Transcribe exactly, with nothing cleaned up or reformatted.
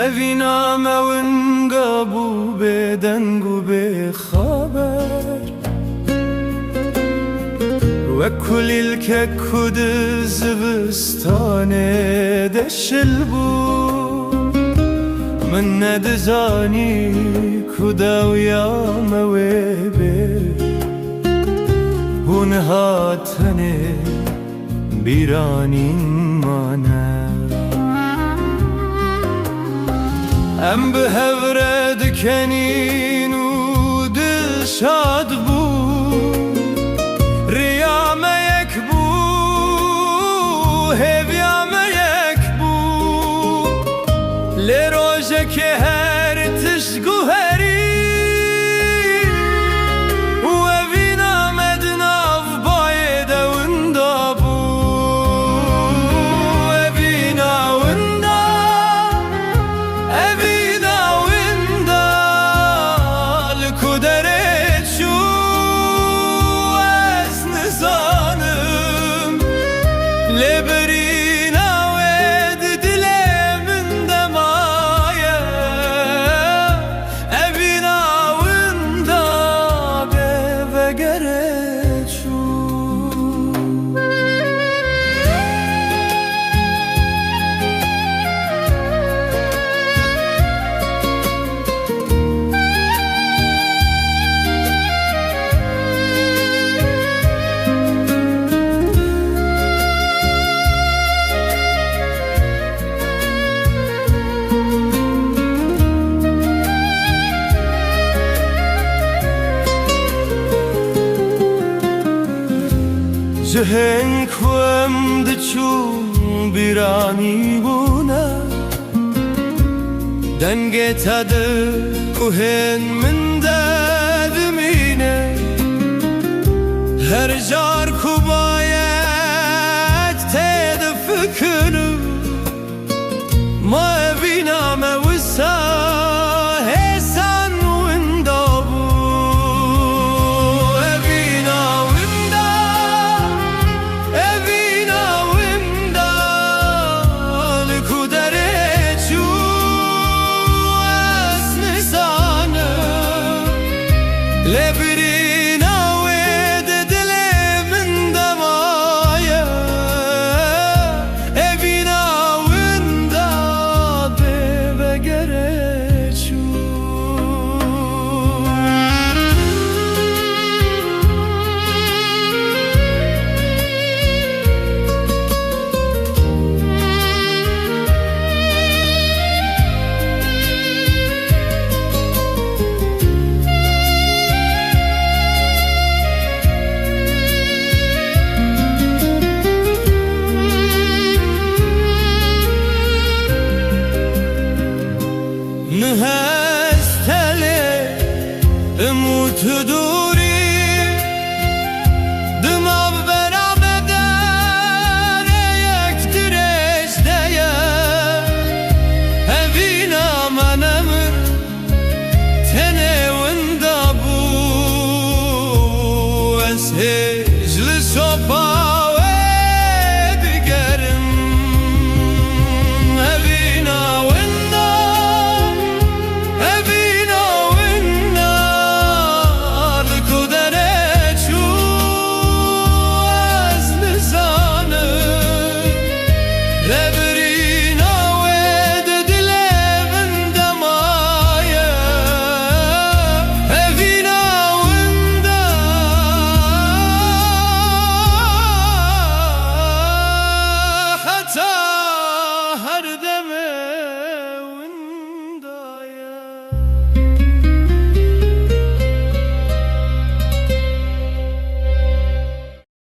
Evîna me winda bû bêdeng û bêxeber. Wek kulîlkek ku di zivistanê de şil bû, min nedizanî ku dawiya me wê bê. Hûn hatinê bîranîn mane. Em bi hev re dikenîn û dilşad bû. Riya me yek bû, hêviya me yek bû. Lê rojekê her tişt guherî û evîna me di nav bayê de winda bû. Evîna winda, evîna winda, li ku derê çû ez nizanim. Lê birîna wê di dilê min de maye. Evîna winda bê vegerê çû. Cihên ku em diçûn bîranî bûne, dengê te di guhên min de dimîne. Her car ku bayek tê difikirim, ma evîna me wisa hêsan winda bû. Evîna winda, evîna winda, li ku derê çû ez nizanim. Lê birîna wê di dilê min de maye. Evîna winda bê vegerê çû. Nihestelê, umut du